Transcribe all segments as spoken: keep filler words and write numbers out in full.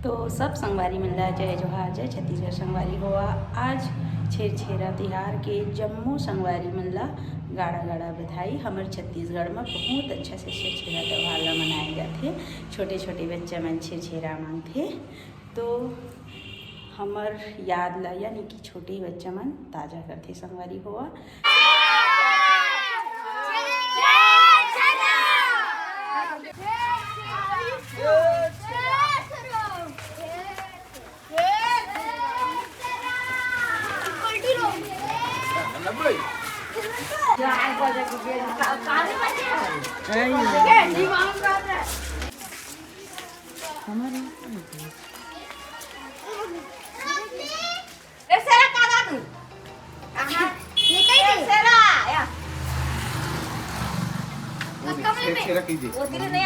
तो सब संगवारी मन ला जय जोहार, जय छत्तीसगढ़। संगवारी हो, आज छेरछेरा तिहार के जम्मो संगवारी मन ला गाड़ा गाड़ा बधाई। हमर छत्तीसगढ़ म बहुत अच्छा से छेरछेरा त्योहार ला मनाए जाथे। छोटे छोटे बच्चा मन छेरछेरा मांगथे, तो हमर याद ला, यानी कि छोटे बच्चा मन ताजा करथे संगवारी हो।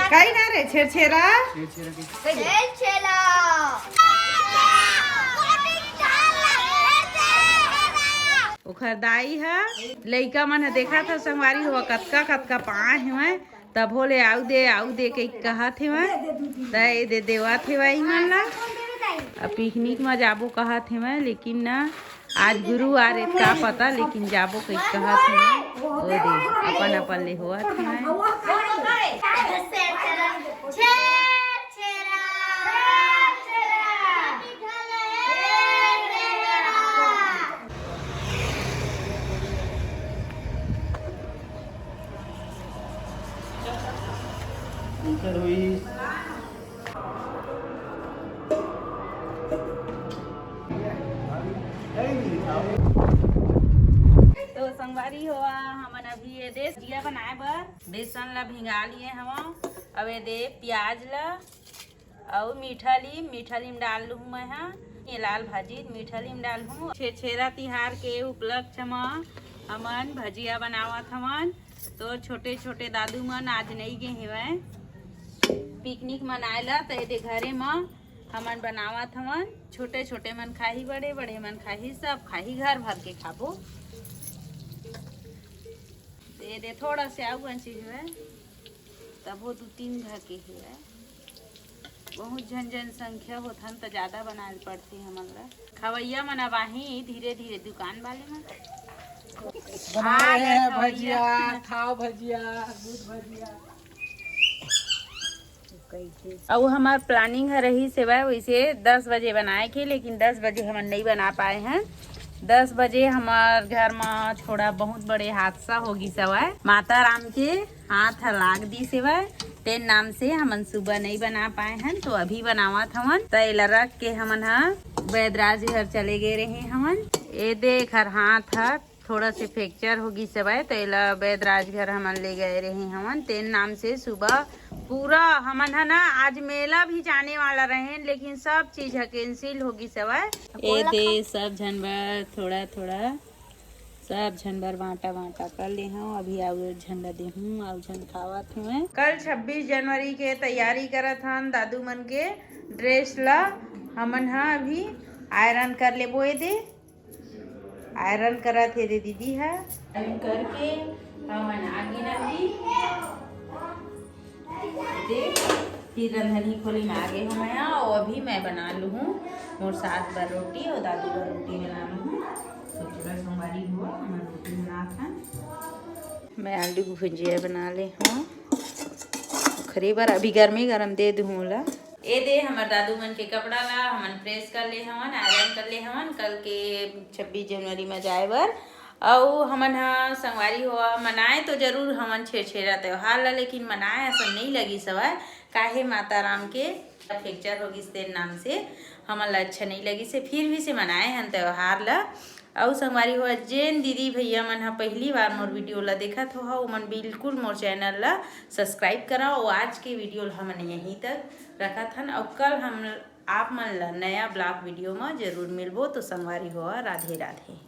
कई ना रे छेरछेरा। ओखर दाई ह, लइका मन ह देखत ह संगवारी हो, कतका कतका पाए हवय, तभो ले आऊ दे, आऊ दे कहिके कहत हवय। त ए दे देवत हवय इमन ला। अब पिकनिक म जाबो कहत हवय, लेकिन ना, आज गुरुवार ए, का पता, लेकिन जाबो कहिके कहत हवय। ओ दे, अपन अपन ले होवत हवय। तो संगवारी हो, हमन अभी ए दे भजिया बनाए बर बेसन ला भिंगा लिए हवं। अब ए दे प्याज ला अउ मीठा लीम, मीठा लीम डाल लूँ मैं हा। ये लाल भाजी मीठा लीम डाल हूँ। छेरछेरा तिहार के उपलक्ष्य म हमन भजिया बनावत हवन। तो छोटे छोटे दादू मन आज नई गे हेवय पिकनिक मनाए ला, त एदे घरे म हमन बनावत हवन। छोटे छोटे मन खाही, बड़े बड़े मन खाही, सब खाही, घर भर के खाबो। एदे थोड़ा से आऊ गंची हेवय, तभो दू तीन घर के हेवय। बहुत झन जनसंख्या होथन त ज्यादा बनाए ल पड़थे हमन ला। खवैया मन अब आही धीरे धीरे दुकान वाले मन। बना रहे हैं भजिया, खाओ भजिया, गुद भजिया। अउ हमार planning ह रहिस हेवय वैसे दस बजे बनाए के, लेकिन दस बजे हमन नई बना पाए हैं। दस बजे हमार घर म थोड़ा बहुत बड़े हादसा हो गिस हवय। माता राम के हाथ ह लाग दिस हेवय, तेन नाम से हमन सुबह नई बना पाए हन, तो अभी बनावत हवन। त एला रख के हमन ह बैदराज घर चले गए रहे हवन। ए दे एखर हाथ ह थोड़ा से fracture हो गिस हवय, त एला बैदराज घर हमन ले गए रहे हवन। तेन नाम से सुबह पूरा हमन ह ना आज मेला भी जाने वाला रहेन, लेकिन सब चीज ह cancel हो गिस हवय। ए दे सब झन बर थोड़ा थोड़ा सब झन बर बांटा बांटा कर ले हंव। अभी आऊ एक झन ला देहूं, आऊ झन खावत हवय। कल छब्बीस जनवरी के तैयारी करत हन दादू मन के dress ला हमन ह अभी iron कर लेबो। ए दे iron करत हे दे दीदी ह। Iron करके हमन आगे ना भी दे, फिर रंधनी खोली में आगे हूँ मैं, और अभी मैं बना लूँ हूँ मोर सास बर रोटी और दादू बर रोटी बना लूँ हूँ। तो चलो संगवारी हो, हमन रोटी बनात हन। मैं आलू के भुजिया बना ले हूँ। खरी बर अभी गर्मी गरम दे दूँ ओला। ए दे हमर दादू मन के कपड़ा ला हमन press कर ले हवन, iron कर ले हवन, कल के छब्बीस जनवरी में जाए बर। अउ हमन ह संगवारी हो मनाए तो जरूर हवन छेरछेरा त्योहार ला, लेकिन मनाए असन नई लगिस हवय, काहे माता राम के fracture हो गिस तेन नाम से हमन ला अच्छा नई लगिस हे, फिर भी से मनाए हन त्योहार ला। अउ संगवारी हो, जेन दीदी भैया मन ह पहली बार मोर video ला देखत हो, ओमन बिल्कुल मोर channel ला subscribe करा। अउ आज के video ला हमन यहीं तक रखत हन, अउ कल हम आप मन ला नया vlog video म जरूर मिलबो। तो संगवारी हो, राधे राधे।